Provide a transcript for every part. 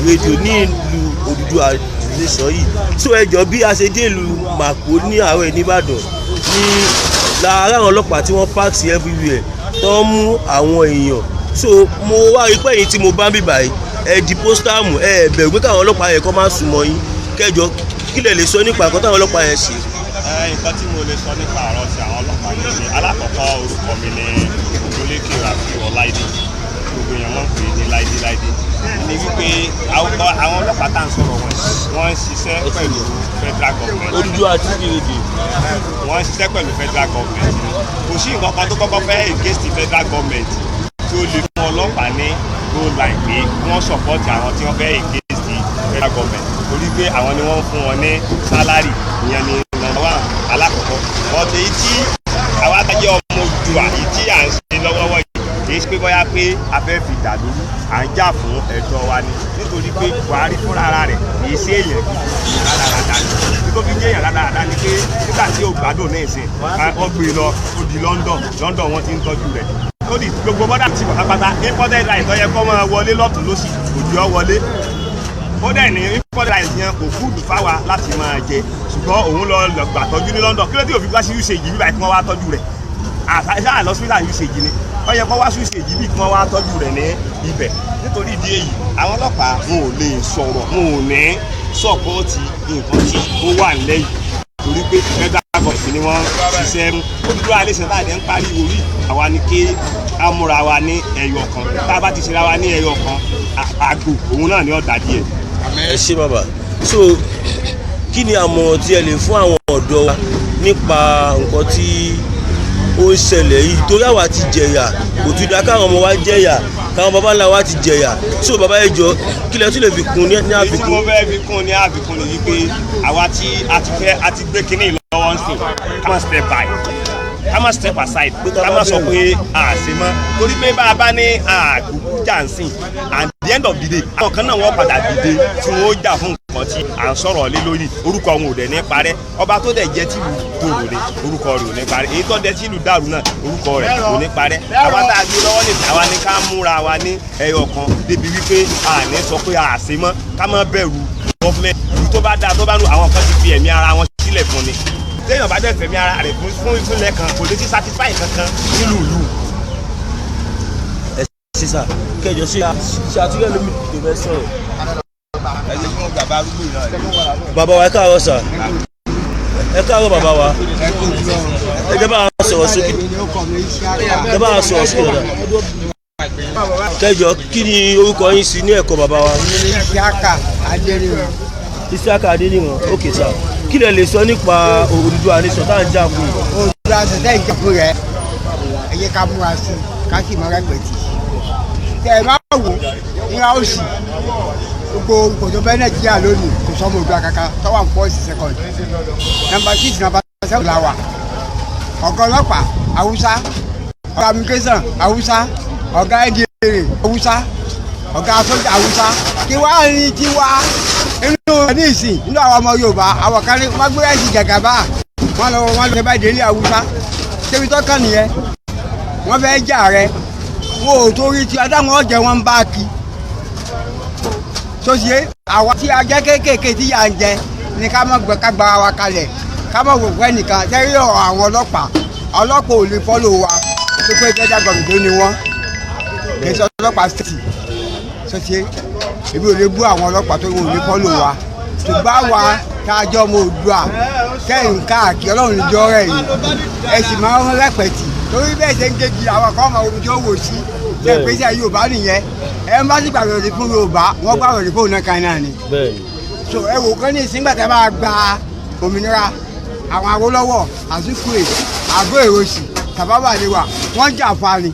Rédíò ní ìlú Odùduwà nation yìí. So ẹ jọ̀ọ́, bí a ṣe dé ìlú Màpó ní àárọ̀ yìí nìbàdàn ní lára àwọn ọlọ́pàá tí wọ́n park sí everywhere tó ń mú àwọn èèyàn. So mo wá rí pé èyí tí mo bá ń bì báyìí, ẹ di poster mú, ẹ bẹ̀rù pé káwọn ọlọ́pàá yẹn kọ́ máa sùn mọ́ yín. Kẹjọ, kí lẹ lè sọ nípa nǹkan táwọn ọlọ́pàá yẹn ṣe? Nǹkan tí mo lè sọ nípa ọ̀rọ̀ tí àwọn ọlọ́pàá yẹn ṣe, alákọ̀ọ́kọ́, orúkọ mi ni Ògúnlékè Rafiu Ọláìdé, gbogbo èèyàn máa ń pè é ní Láìdé Láìdé. Ní wípé àwọn ọlọ́pàá tá à ń sọ̀rọ̀ wọn, wọ́n ń ṣiṣẹ́ pẹ̀lú federal government. Odùduwà TV rédíò. Wọ́n ń ṣiṣẹ́ pẹ̀lú federal government. Kò sí nǹkan kan tó kọ́kọ́ fẹ́ against the federal government tí ó lè fún ọlọ́pàá ní go line pé wọ́n support àwọn tí wọ́n fẹ́ against the federal government, torí pé àwọn ni wọ́n ń fún wọn ní salary. Ìyẹn ni number one, alákọ̀ọ́kọ́. But èyí tí àwa tá jẹ́ ọmọ Oòduà, èyí tí à ń ṣe lọ́wọ́wọ́ yìí, kì í ṣe pé bóyá pé a fẹ́ fi dàlúrú, à ń jà fún ẹ̀tọ́ wa ni, nítorí pé Buhari fúnra rẹ̀ kì í ṣe èèyàn gidi, rádaràda ni. Bí tó fi jẹ́ èèyàn rádaràda ni pé nígbà tí ò gbádùn ní ìsìn, wọ́n gbé e lọ, ó di London. London wọ́n ti ń tọ́jú rẹ̀. Ó di gbogbo border ti pátápátá. Imported rice tó yẹ kó máa wọlé lọ́tún lọ́sì, òjò ọ wọlé. Ó dẹ̀ ní imported rice yẹn kò good fáwa láti máa jẹ, ṣùgbọ́n òun lọ gbà tọ́jú ní London. Kí ló dé òfin wá sí UCH bíbá tí wọ́n wá tọ́jú rẹ̀? Àṣà lọ́sítà UCH ni ó yẹ kó wá sí UCH bí kí wọ́n wá tọ́jú rẹ̀ ní ibẹ̀. Nítorí ìdí èyí, àwọn ọlọ́pàá, wọn ò lè sọ̀rọ̀, wọn ò ní support nǹkan tí ó wà nílẹ̀ yìí, torí pé federal government ni wọ́n ṣiṣẹ́ mú. Odùduwà nation tá a jẹ́ ń pariwo rí, àwa ni kí á múra wa ní ẹyọ kan. Tá a bá ti ṣe ra wa ní ẹyọ kan, àgbò òun náà ni ó dà díẹ̀. Ẹ ṣé, bàbá. So kí ni àmọ̀ràn tí ẹ lè fún àwọn ọ̀dọ́ wa nípa nǹkan tí ó ń ṣẹlẹ̀ yìí? Torí àwa ti jẹ̀yà, kò tún dá káwọn ọmọ wa jẹ̀yà, káwọn baba ńlá wa ti jẹ̀yà. So bàbá, ẹ jọ̀ọ́, kí lẹ tún lè fi kún ní Èyí tí àfikún? Mo fẹ́ fi kún ní àfikún ni wípé àwa tí a ti fẹ́, a ti gbé kínní lọ́wọ́ ń sìn, ká má step by, ká má step aside, ká má sọ pé a ṣe mọ́, torí pé bá a bá ní àkókò jà ń sìn, at the end of the day, àwọn kan náà wọ́n padà dìde tí wọ́n ó jà fún nǹkan tí à ń sọ̀rọ̀ lé lórí. Orúkọ wọn ò dẹ̀ ní parẹ́. Ọba tó dẹ̀ jẹ́ tìlú tòrò ni, orúkọ rẹ̀ ò ní parẹ́. Èyí tó dẹ̀ tìlú dàrú náà, orúkọ rẹ̀ ò ní parẹ́. Àwa tá a gbé lọ́wọ́ nìkan, àwa ní ká múra wa ní ẹyọ kan débi wípé a ní sọ pé a ṣe mọ́. Ká má bẹ̀rù government. Ìlú tó bá dáa, tó bá nù, àwọn kan ti fi ẹ̀mí ara wọn sílẹ̀ fún ni. Téèyàn bá dẹ̀ fẹ̀mí ara rẹ̀ fún ìfúnlẹ̀ kan, kò lè ti satisfy kankan nílùú ìlú. Ẹ ṣé sà. Kẹjọ sí ṣe àtúnyẹ lómi tó fẹ́ sọ̀rọ̀. Bàbá wa, ẹ káàárọ̀ sà. Ẹ káàárọ̀, bàbá wa. Ẹ jẹ́ bá a sọ̀rọ̀ sókè, ẹ bá a sọ̀rọ̀ sókè dáadáa. Kẹjọ, kí ni orúkọ yín sí ní ẹ̀kọ́, bàbá wa? Isiaka Adéníran. Isiaka Adéníran, ok sà. Kí lẹ lè sọ nípa Odùduwà nation tá à ń jà fún yìí? Odùduwà ṣẹ̀ṣẹ̀ ìjọba rẹ̀, ẹ jẹ́ ká múra sí i, ká sì mọ rẹpẹtì. Tẹ ẹ máa wò ìhà òsì, gbogbo ipò tó bẹ́ Nàìjíríà lónìí, kò sọmọ Oòduà kankan tó wà ní first, second, number six, number seven la wà. Ọ̀gá ọlọ́pàá, Haúsá. Ọ̀gá immigration, Haúsá. Ọ̀gá NDLEA, Haúsá. Ọ̀gá sójà, Haúsá. Kí wàá ní tiwa inú ní ìsìn nínú àwọn ọmọ Yorùbá? Àwọn kan ní wọ́n gbé ẹ̀sìn jàgàbá wọn lọ, wọn lọ bá délé Haúsá débi tó kàn nìyẹn. Wọ́n fẹ́ jà rẹ, wọn ò torí tí adáwọn ọ̀jẹ̀ wọn ń bá kí sọ́sìé. Àwa tí a jẹ́ kéékèèké tí yà ń jẹ ní ká má gbẹ, ká gba wa kalẹ̀, ká má wò fẹ́ nìkan sẹ́rí. Ọ̀rọ̀ àwọn ọlọ́pàá, ọlọ́pàá ò lè follow wa tó pé federal government ni wọ́n, kì í ṣe ọlọ́pàá state. Sọ́sìé, èmi ò lè bú àwọn ọlọ́pàá tó wọn ò lè follow wa, ṣùgbọ́n àwa tá a jọ ọmọ Oòduà kẹ́yìn káàkiri, Ọlọ́run níjọ́ rẹ̀ yìí, ẹ sì máa ń rẹpẹ̀tì, torí bẹ́ẹ̀ ṣe ń gégi, àwọn kan máa omi tí ó wò sí ṣe pé ṣe Yorùbá nìyẹn. Ẹ ń bá sì gbàgbọ́ fún Yorùbá, wọ́n gbàgbọ́ fún òun náà kan náà ni. So ẹ wò kán ní ìsìngbà tí a bá gba òmìnira, àwọn Awólọ́wọ̀, Azikiwe, Àgọ́ Èròsì, Tafawa Balewa, wọ́n jà fani,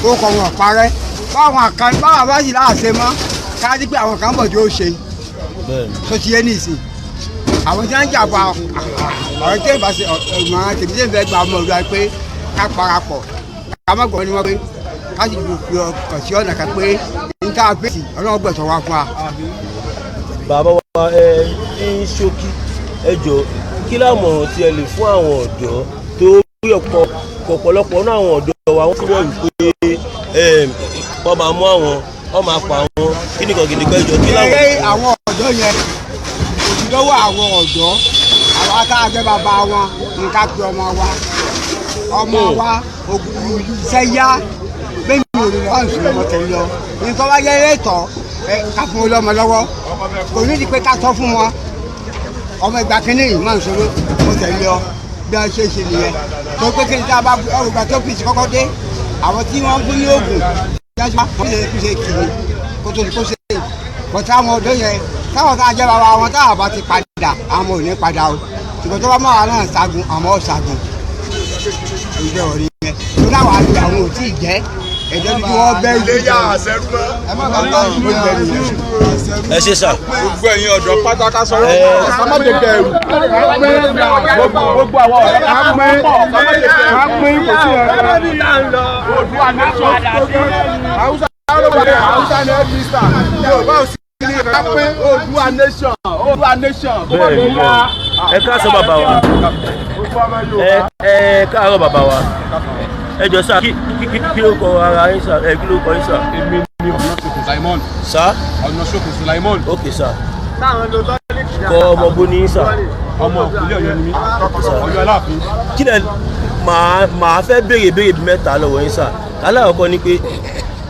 ó kọ wọn parẹ́. Báwọn kan báwọn bá sì láàṣẹ mọ́ káàdì pé àwọn kan bọ̀ tí ó ṣe tó ti yé ní ìsìn, àwọn tí wọ́n ń jà fún ọ̀rọ̀ tí ìbá ṣe ọ̀gbọ̀n tèmi tí ń fẹ́ gba ọmọ ìlú wa pé ká parapọ̀, ká má gbọ́ ni wọ́n pé ká sì fi ọkàn sí ọ̀nà kan pé n tá a fèsì, Ọlọ́run gbẹ̀sọ̀ wá fún wa. Bàbá wa, ẹ ní ṣókí, ẹ jọ, kí Kí lámọ̀ràn tí ẹ lè fún àwọn ọ̀dọ́ tó rí ọ̀pọ̀lọpọ̀ náà, àwọn ọ̀dọ́ wa, wọ́n ti bẹ̀rù pé wọ́n máa mú àwọn, wọ́n máa pa àwọn kíníkan kìnìkan ìjọ kí láwọn. Eré àwọn ọ̀dọ́ yẹn òtítọ́wọ́ àwọn ọ̀dọ́, àwọn akáàjẹ́ bàbá wọn ní ká pe ọmọ wa, ọmọ wa ògùn iṣẹ́ yá bẹ́ẹ̀ ni òrùlé wà ń sùn ọmọ tẹ̀lé lọ nǹkan wá yẹ ẹ̀tọ́ ẹ ká fún ọlọ́mọ lọ́wọ́. Kò ní di pé ká sọ fún wọn, ọmọ ìgbà kínní yìí máa ń sọ̀rọ̀ mo tẹ̀lé ọ. Bí wọ́n ṣe ṣe nìyẹn tó pé kí n tá a bá ọ̀rọ̀ ìgbà tó fi kọ́kọ́ dé, àwọn tí wọ́n fún ní oògùn yájú wọ́n ṣe kó ṣe kiri kó tó di kó ṣe bọ̀tá. Àwọn ọ̀dọ́ yẹn táwọn tá a jẹ́ bàbá wọn, táwọn bá ti padà, àwọn ò ní padà o. Ṣùgbọ́n tó bá máa náà ṣaagun, àwọn ò ṣaagun ìjọ òrí yẹn tó náà wà ní àwọn ò tí ì jẹ́ ẹ̀jẹ̀ tí wọ́n bẹ́ẹ̀ yìí ẹ má bàa bá ìlú jẹ nìyẹn. Ẹ ṣe sà. Gbogbo ẹ̀yin ọ̀dọ́ pátákà sọ̀rọ̀ ká má lè bẹ̀rù. Gbogbo àwọn ọ̀dọ́ ká pín, ká pín, kò sí ẹ̀rọ. Oòduà nation, Hausa ló wà ní Hausa ní ẹ́dísà, Yorùbá ò sí ní, ká pín Oòduà nation, Oòduà nation. Bẹ́ẹ̀ ni, ẹ káàsán bàbá wa, ẹ káàárọ̀ bàbá wa. Ẹ jọ sà, kí ló kọ ara yín sà? Ẹ kí ló kọ yín sà? Èmi ni Ọ̀nàṣokùn Simon. Sà? Ọ̀nàṣokùn Sulaimon. Ok sà. Kọ ọmọ bó ní sà? Ọmọ ìpínlẹ̀ Ọ̀yọ́ ni mí, Ọ̀yọ́ Aláàfin. Kí lẹ màá fẹ́ béèrè béèrè bíi mẹ́ta lọ́wọ́ yín sà. Alákọ̀ọ́kọ́ ni pé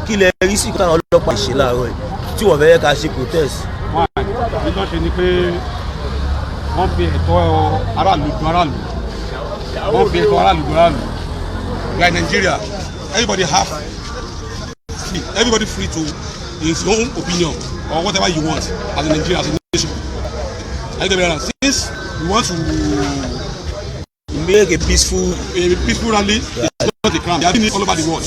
kí lẹ rí sí káwọn ọlọ́pàá ṣe láàárọ̀ yìí tí wọ́n fẹ́ yẹ ká ṣe protest? Wọ́n ní tó ṣe ni pé wọ́n fi ẹ̀tọ́ aráàlú dun aráàlú, wọ́n fi ẹ̀tọ́ aráàlú dun aráàlú. We are in Nigeria. Everybody have free, everybody free to his own opinion or whatever you want as a Nigerian, as a nation. I get me? Since we want to make a peaceful a peaceful rally, it's not a crime. They are doing it all over the world.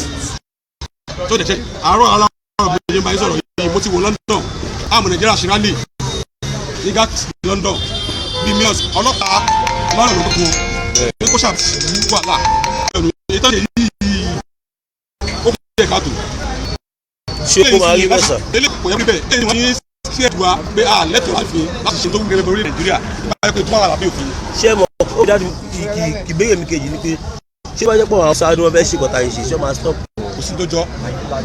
So they check. Àárọ̀ aláàárọ̀ bí mo ṣe ń bá yín sọ̀rọ̀ yìí, mo ti wò London. Àmọ́ Nàìjíríà ṣe rally ní gat London bí millions ọlọ́pàá lọ́rùn ló kún wọn pé kó ṣàbí wàhálà èyí tó ṣe yìí, ó kú díẹ̀ káàtó. Ṣé kó máa rí bẹ́ẹ̀ sà? Eléyìí kò yẹ kó rí bẹ́ẹ̀. Eléyìí wọ́n ní sí ẹ̀dùn wa pé a lẹ́tọ̀ọ́ láti láti ṣe tó wù gẹ́gẹ́ bí orílẹ̀ Nàìjíríà nípa pé tó wà lábẹ́ òfin. Ṣé mo ó dájú? Ìbéèrè mi kejì ni pé ṣé wọ́n jẹ́ pọ̀ àwọn sáà ni wọ́n fẹ́ ṣe kọ́ta yìí ṣe, ṣé wọ́n máa stop? Kò sí tó jọ.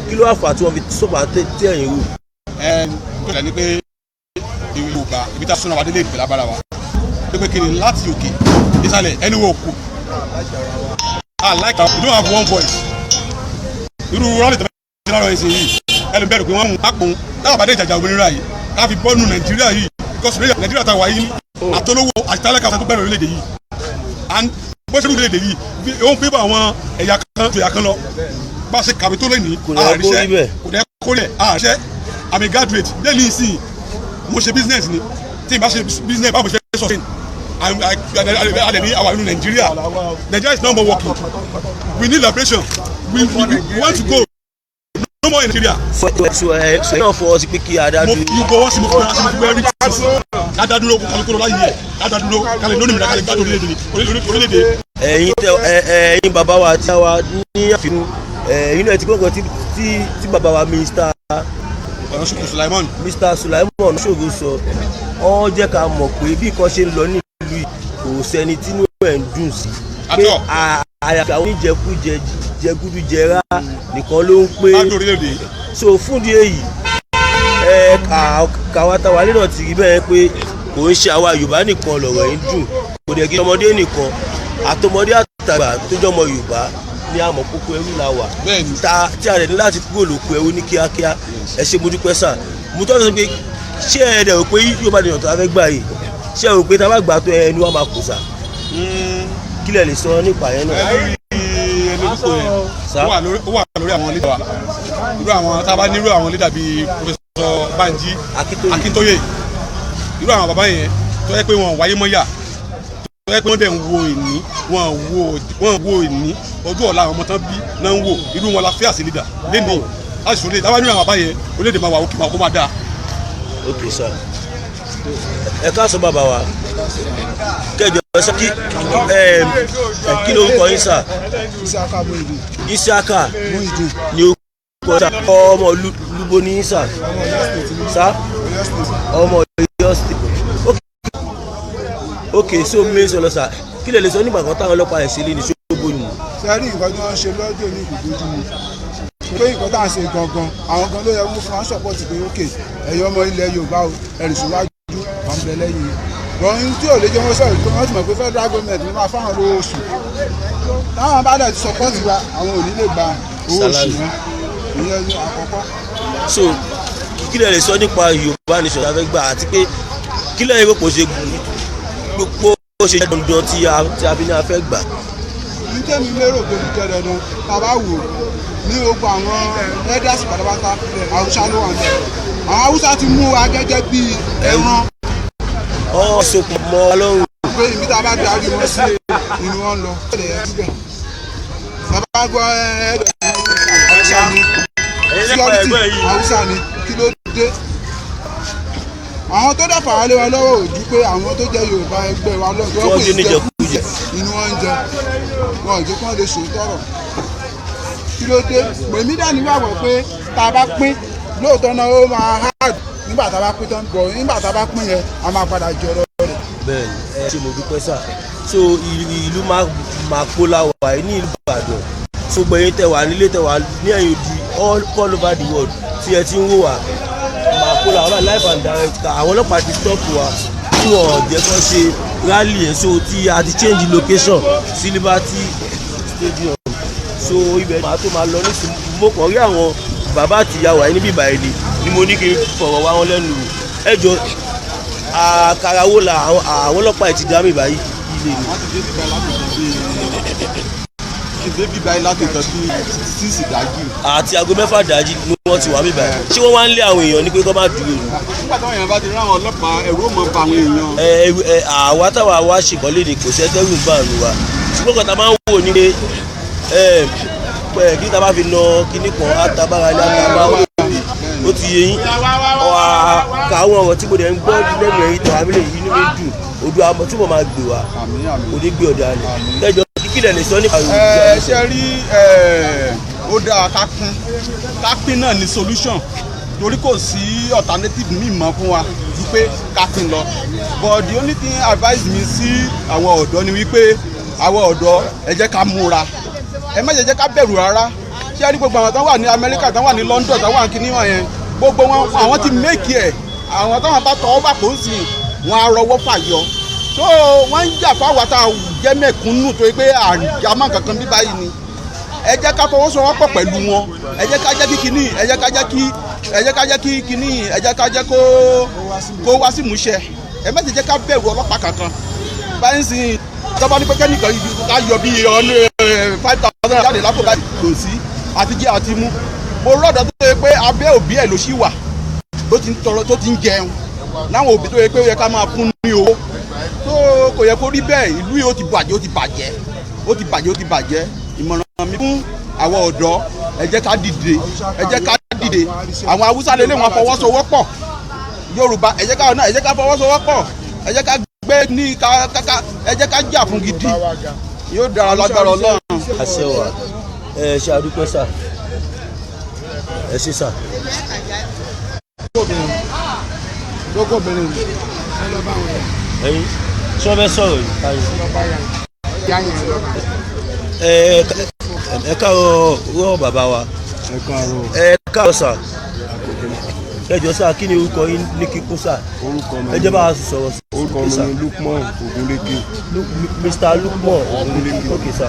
Kí ló wà fà tí wọ́n fi stop àti tí ẹ̀yìn rù? Ẹ tó lẹ́ ní pé Yorùbá, ibi tá a súnra wa délé ìpè lábára wa pé kí ni láti òkè ìsàlẹ̀ ẹni wo kù. I like am. We don't have one voice. Irú rally tó fẹ́ ṣe láàárọ̀ ẹ̀sìn yìí, ẹnu bẹ̀rù pé wọ́n mú àpò táwọn bá dé ìjàjà òmìnira yìí ká fi bọ́ọ̀nù Nàìjíríà yìí, because Nàìjíríà ta wà yìí, àtolówó àti tálákà tó bẹ̀rẹ̀ orílẹ̀-èdè yìí, and bó ṣe orílẹ̀-èdè yìí, ó ń favour àwọn ẹ̀yà kan ju ẹ̀yà kan lọ. Bá a ṣe kàwé tó lẹ́nìí, Kò dẹ̀ kó rí bẹ́ẹ̀. Kò dẹ̀ kó lẹ̀ àṣẹ. I'm a graduate lẹ́nu ìsìn, mo ṣe business ni. Tí n bá ṣe business, báwo ṣe fẹ́ sustain? A ní àwa inú Nàìjíríà. Nigeria is no more working. We need liberation. We want to go, no more in Nigeria. So ẹ ṣe náà fọwọ́ sí pé kí a dá Mo dúró? fi gbọ́ wọ́n sí, mo fi wọ́n sí, mo fi gbọ́ everything. Ká dá dúró, kálukú lọ́la yìí ẹ̀, ká dá dúró, ká lè lónìí mìíràn, ká lè gbádùn orílẹ̀-èdè orílẹ̀-èdè. Ẹ̀yin tẹ ẹ ẹ̀yin bàbá wa tí wa ní àfikún, ẹ̀yin náà ti gbọ́ nǹkan tí bàbá wa Mr. Ọ̀nàṣùkú Sulaimon. Mr. Sulaimon Ṣògo sọ. Wọ́n jẹ́ ká mọ̀ pé bí nǹkan ṣe ń lọ nílùú yìí, kò sẹ́ni tínú ẹ̀ ń dùn sí pé Àtọ̀. àyàfi àwọn oníjẹkújẹ jẹgúdújẹrá nìkan ló ń pé Gbádùn orílẹ̀-èdè. So fún di èyí, ẹ kàwa táwa nínú ti rí bẹ́ẹ̀ pé kò ń ṣe àwa Yorùbá nìkan lọ̀rọ̀ yìí ń dùn, kò dẹ̀ kí ọmọdé nìkan, àtọmọdé àtàgbà tó jọmọ Yorùbá ní àmọ́ kókó ẹrú la wà Bẹ́ẹ̀ni. ta tí a rẹ̀ ní láti kúrò lóko ẹrú ní kíákíá. Ẹ ṣe, mo dúpẹ́ sà. Mo tọ́ sọ pé ṣé ẹ dẹ̀ rò pé Yorùbá nìyàn tó a fẹ́ gbà yìí, ṣé ẹ rò pé tá a bá gbà tó ẹnu wa máa kò sà? Kí lẹ lè sọ nípa yẹn náà? Lórí ẹni tó yẹn, Sá. ó wà lórí àwọn leader wa, irú àwọn tá a bá ní, irú àwọn leader bíi Professor Banji Akíntóyè. Akíntóyè, irú àwọn bàbá yẹn tó yẹ pé wọn wáyé mọ́yà, tó yẹ pé wọ́n dẹ̀ ń wo ìní, wọ́n wo ìní ọjọ́ ọ̀la àwọn ọmọ tán bí náà ń wò, irú wọn la fẹ́ àṣẹ leader lẹ́nu láti sọ lédè. Táwa nínú àwọn bàbá yẹn, orílẹ̀-èdè máa wà òkè, máa kó máa dáa. Ok sir, ẹ káàsán bàbá wa. Kẹjọ sá, kí ẹ kí lórúkọ yín sà? Isaka Muideen. Isiaka Muideen. Ní orúkọ sà. Ọmọ Lúbo ní yín sà? Ọmọ Ọ̀yọ́ State ni. Sà? Ọ̀yọ́ State. Ọmọ Ọ̀yọ́ State, ok. Ok, so mi sọ lọ sà, kí lè lè sọ nígbà kan táwọn ọlọ́pàá ẹ̀ ṣe lé ní ṣógbó ni? Sẹ́rí, nǹkan tí wọ́n ṣe lọ́jọ́ ní kò bójú mu, pé nǹkan tá à ń ṣe gangan, àwọn gan ló yẹ kó fún wa support pé ok, ẹ̀yin ọmọ ilẹ̀ Yorùbá o, ẹ̀rì síwájú, à ń bẹ lẹ́yìn yìí. Wọ́n tí ò lè jẹ́ wọ́n sọ̀rọ̀ pé wọ́n ti mọ̀ pé federal government ló máa fáwọn lówó oṣù. Táwọn bá dẹ̀ ti support wa, àwọn ò ní lè gba owó oṣù Salary. wọn. Ìyẹn ní àkọ́kọ́. So kí lè lè sọ nípa Yorùbá Nation tá a fẹ́ gbà, àti pé kí lè rò pò ṣe gbogbo ó ṣe dandan tí a fi ní a fẹ́ gbà? Ní tẹ́mi lérò pé jẹ́ dandan, tá a bá wò ní gbogbo àwọn elders pátápátá, Haúsá ló wà ní. Àwọn Haúsá ti mú wa gẹ́gẹ́ bí ẹran. Ọ̀ sopọ̀ mọ́ wa lọ́rùn. Pé ibi tá a bá darí wọn sí inú wọn lọ. Bàbá gbọ́ Haúsá ni security, Haúsá ni, kí ló dé? Àwọn tó dàfà wálé wa lọ́wọ́ ò ju pé àwọn tó jẹ́ Yorùbá ẹgbẹ́ wa lọ́wọ́ tí wọ́n jẹ́ níjẹkújẹ. Inú wọn ń jẹ, wọn ò jẹ́ kí wọ́n lè sòótọ́ ọ̀rọ̀. Kí ló dé? Pèmí dání wàgbọ́ pé tá a bá pín lóòótọ́ náà, ó máa hard nígbà tá a bá pín tán bọ̀. Nígbà tá a bá pín yẹn, a máa padà jọrọ rẹ̀. Bẹ́ẹ̀ni, ẹ ṣe, mo dúpẹ́ sà. So ìlú Mápó la wà yìí ní ìlú Ìbàdàn. So gbẹ̀yìn tẹ wà nílé, tẹ wà ní ẹ̀yìn odi, all over the world tí ẹ ti ń wò wá, Mápó la wà live and direct. Àwọn ọlọ́pàá ti stop wa tí wọ́n jẹ́ kó ṣe rally yẹn, so tí a ti change location sí Liberty Stadium. So ibẹ̀ máa tó máa lọ nísìnyí. Mo kàn rí àwọn bàbá àti ìyá wa níbí ìbàyẹn ni mo ní kí n fọ̀rọ̀ wá wọn lẹ́nu wò. Ẹ jọ, àkàrà wo la àwọn ọlọ́pàá yìí ti dá mi báyìí ilé ni? Wọ́n ti dé bíbá láti nǹkan bíi ti dé bíbá yìí láti nǹkan bíi 6 ìdájí. Àti aago 6 dájí ni wọ́n ti wà mí báyìí. Ṣé wọ́n wá ń lé àwọn èèyàn ní pé kó má dúró ni? Nígbà táwọn èèyàn bá ti rí àwọn ọlọ́pàá, ẹ̀rù ó mọ̀ pa àwọn èèyàn. Ẹ ẹ, àwa táwa wá ṣèkọ́lé ni kò sẹ́tẹ́rù ń bà lù wa, ṣùgbọ́n kan tá a máa ń wò ní pé ẹ ẹ kí tá a bá fi na kíní kan àtàbára ilé àtàbá ó ti yé yín. Àwọn ọ̀rọ̀ tí mo dẹ̀ ń gbọ́ lẹ́nu ẹ̀yìn tó àmì lè yí, inú mi dùn. Odò àmọ́ túbọ̀ máa gbè wá. Àmín, àmín. Kò ní gbé ọ̀dà rẹ̀. Ẹjọ́, kíkìlẹ̀ lè sọ nípa Ẹ ṣe rí ẹ, ó dáa ká pín. Ká pín náà ní solution, torí kò sí alternative míì mọ́ fún wa ju pé ká pín lọ. But the only thing advice mi sí àwọn ọ̀dọ́ ni wípé àwọn ọ̀dọ́, ẹ jẹ́ ká múra, ẹ má jẹ́ ká bẹ̀rù rárá. Ṣé ẹ rí gbogbo àwọn tó wà ní Amẹ́ríkà, tó wà ní London, tó wà ní kíní wọ̀nyẹn, gbogbo wọn, àwọn ti make ẹ̀. Àwọn táwọn bá tọwọ́ bà kó ń sìn wọn á rọwọ́ fàyọ. So wọ́n ń jà fáwọn tá a jẹ́ mẹ̀kúnnù, tó yẹ pé àjàmọ́ kankan bí báyìí ni. Ẹ jẹ́ ká fọwọ́sowọ́pọ̀ pẹ̀lú wọn. Ẹ jẹ́ ká jẹ́ kí kíní, ẹ jẹ́ ká jẹ́ kí, ẹ jẹ́ ká jẹ́ kí kíní, ẹ jẹ́ ká jẹ́ kó wá sí ìmúṣẹ. Ẹ má ti jẹ́ ká bẹ̀rù ọlọ́pàá kankan báyìí sìn. Tọ́ba ní pé kẹ́nìkan ká yọ bí ọ̀nà 5,000 jáde lápò báyìí, kò sí àti jẹ́ àti mú. Mo rọ́ọ̀dọ̀ tó yẹ pé abẹ́ òbí ẹ̀ ló ṣì wà tó ti ń tọrọ, tó ti ń jẹun láwọn òbí tó yẹ pé ó yẹ ká máa fún ní owó tó. Kò yẹ kó rí bẹ́ẹ̀. Ìlú yìí ó ti bàjẹ́, ó ti bàjẹ́, ó ti bàjẹ́, ó ti bàjẹ́. Ìmọ̀ràn mi fún àwọn ọ̀dọ́, ẹ jẹ́ ká dìde, ẹ jẹ́ ká dìde. Àwọn Haúsá lélẹ̀, wọn fọwọ́sowọ́pọ̀. Yorùbá, ẹ jẹ́ ká náà, ẹ jẹ́ ká fọwọ́sowọ́pọ̀. Ẹ jẹ́ ká gbé ní ká ká, ẹ jẹ́ ká jà fún gidi. Yóò dára lágbára Ọlọ́run. Àṣẹ wà. Ẹ ṣe, àdúpẹ́ sà, ẹ ṣe sà. Lóko obìnrin Ẹ̀yin ṣé wọ́n fẹ́ sọ̀rọ̀ yìí báyìí? ìyá yẹn lọ. Ẹ ẹ káàárọ̀ rọ, bàbá wa. Ẹ káàárọ̀. Ẹ káàárọ̀ sà. Ẹ jọ̀ọ́ sà, kí ni orúkọ yín ní kíkún sà? Orúkọ mi Ẹ jẹ́ bá a sọ̀rọ̀ Orúkọ sókè mi sà. ni Lukman Ogunléke. Mr. Lukman Ogunléke. Ok sà,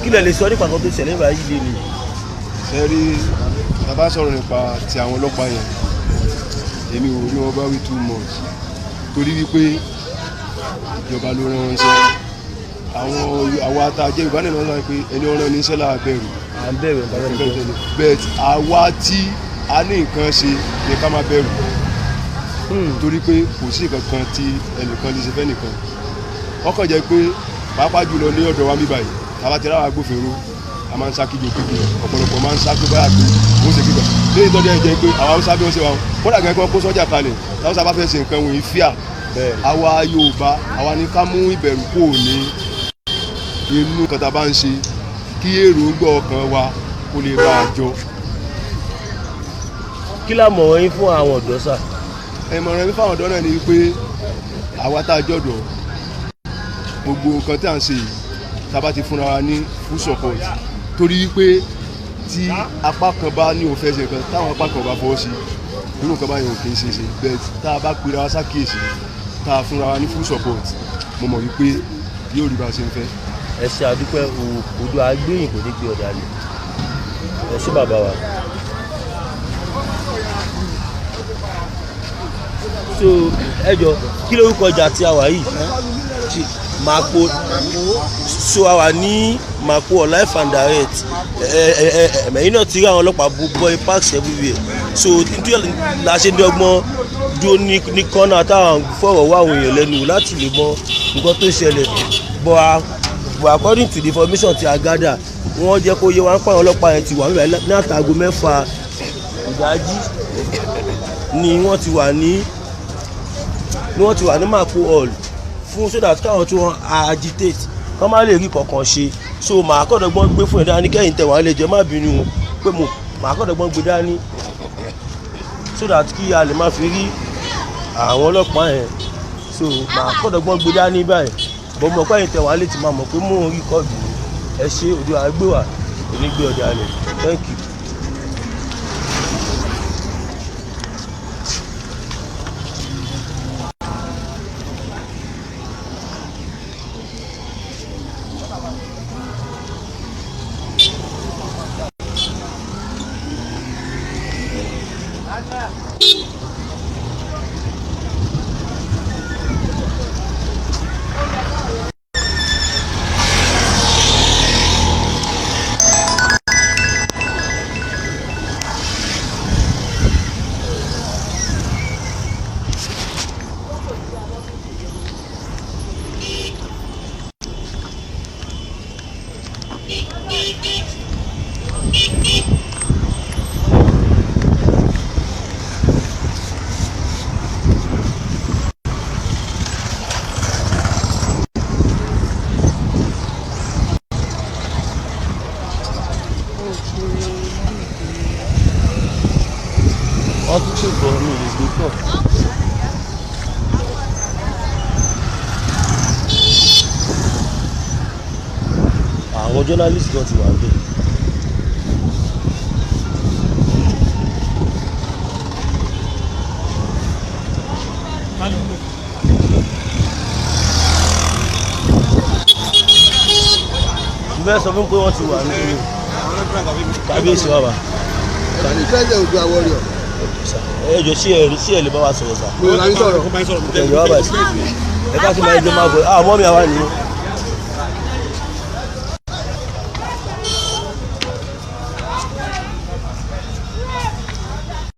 kí lẹ lè sọ nípa kan tó ṣẹlẹ̀ báyìí lé ni? Ṣe rí, tá a bá sọ̀rọ̀ nípa ti àwọn ọlọ́pàá yẹn, èmi ò rí wọn bá wí too much, torí wípé ìjọba ló rán wọn ṣẹ́. Àwọn àwa tá a jẹ́ Yorùbá náà sọ pé ẹni ọ̀ràn ní iṣẹ́ là á bẹ̀rù. À ń bẹ̀rẹ̀ bàbá mi. But àwa tí a ní nǹkan ṣe ni ká má bẹ̀rù, torí pé kò sí nǹkan kan tí ẹnìkan lè ṣe fẹ́ nìkan. Ọkàn jẹ́ pé pàápàá jùlọ ní ọ̀dọ̀ wa ń bí báyìí, tá a bá ti ráwa agbófinró, a máa ń sá kíjo kíjo. Ọ̀pọ̀lọpọ̀ máa ń sá pé báyà pé ó ṣe kíkọ léyìí tọ́jú ẹ̀ jẹ́ pé àwọn Haúsá bí wọ́n ṣe wà wọn, kódà gan kí wọ́n kó sọ́jà kalẹ̀, táwùsá bá fẹ́ ṣe nǹkan wọ̀nyí fíà. Àwa Yorùbá, àwa ní ká mú ìbẹ̀rù kúrò ní inú nǹkan tá a bá ń ṣe, kí èròǹgbà ọkàn wa kó lè bá a jọ. Kí lámọ̀ràn yín fún àwọn ọ̀dọ́ sà? Ìmọ̀ràn mi fáwọn ọ̀dọ́ náà ni wípé àwa tá a jọ̀dọ̀ Gbogbo nǹkan tí à ń ṣe yìí, tá a bá ti fúnra wa ní full support, torí pé tí apá kan bá ní òun fẹ́ ṣe nǹkan, táwọn apá kan bá fọwọ́ sí, irú nǹkan báyìí ò kì í ṣe ṣe. Bẹ́ẹ̀ tá a bá pera wa sákìyèsí, tá a fúnra wa ní full support, mo mọ̀ wípé yóò rí bá a ṣe ń fẹ́. Ẹ ṣe, àdúpẹ́. Odò agbóyìn kò ní gbé ọ̀dàlẹ̀. Ẹ ṣé, bàbá wa. So ẹ jọ, kí lórúkọ ọjà tí a wà yìí? Mapo. So a wà ní Mapo, live and direct. Ẹ ẹ ẹ ẹ̀yin náà ti rí àwọn ọlọ́pàá boy parks everywhere. So nítorí la ṣe dọ́gbọ́n dúró ní kọ́nà táwọn fọ̀rọ̀ wá àwọn èèyàn lẹ́nu láti lè mọ nǹkan tó ṣẹlẹ̀. But according to the information tí a gather, wọ́n jẹ́ kó yé wa ń pa àwọn ọlọ́pàá yẹn ti wà níbẹ̀ ní àtàgò 6 ìdájí ni wọ́n ti wà ní Mapo Hall fún, so that káwọn tí wọ́n agitate kọ́ má lè rí kankan ṣe. So màá kọ́dọ̀gbọ́n gbé fún ẹ̀ dání kẹ́yìn tẹ̀ wá lè jẹ́, má bínú pé mo màá kọ́dọ̀gbọ́n gbé dání so that kí a lè má fi rí àwọn ọlọ́pàá yẹn. So màá kọ́dọ̀gbọ́n gbé dání báyìí bọ́ mọ̀ pẹ́yìn tẹ̀ wá lè ti máa mọ̀ pé mò ń rí kọ́ọ̀dù. Ẹ ṣe, òdo àgbéwà onígbé ọ̀dà rẹ̀. Thank you. Wọ́n tún ṣètò mi lè gbé pọ̀. Àwọn journalist gan ti wà níbẹ̀. Mo fẹ́ sọ fún pé wọ́n ti wà ní kábíyèsí wa bá. President Oòduà Warrior. Ẹ jọ, sí ẹ lè bá wa sọ̀rọ̀ sà? Mi ò ráyè sọ̀rọ̀. Ẹ jọ wá báyìí, ẹ ká sì máa jẹ máa bọ̀. Ah, mọ́mí àwa nìyẹn.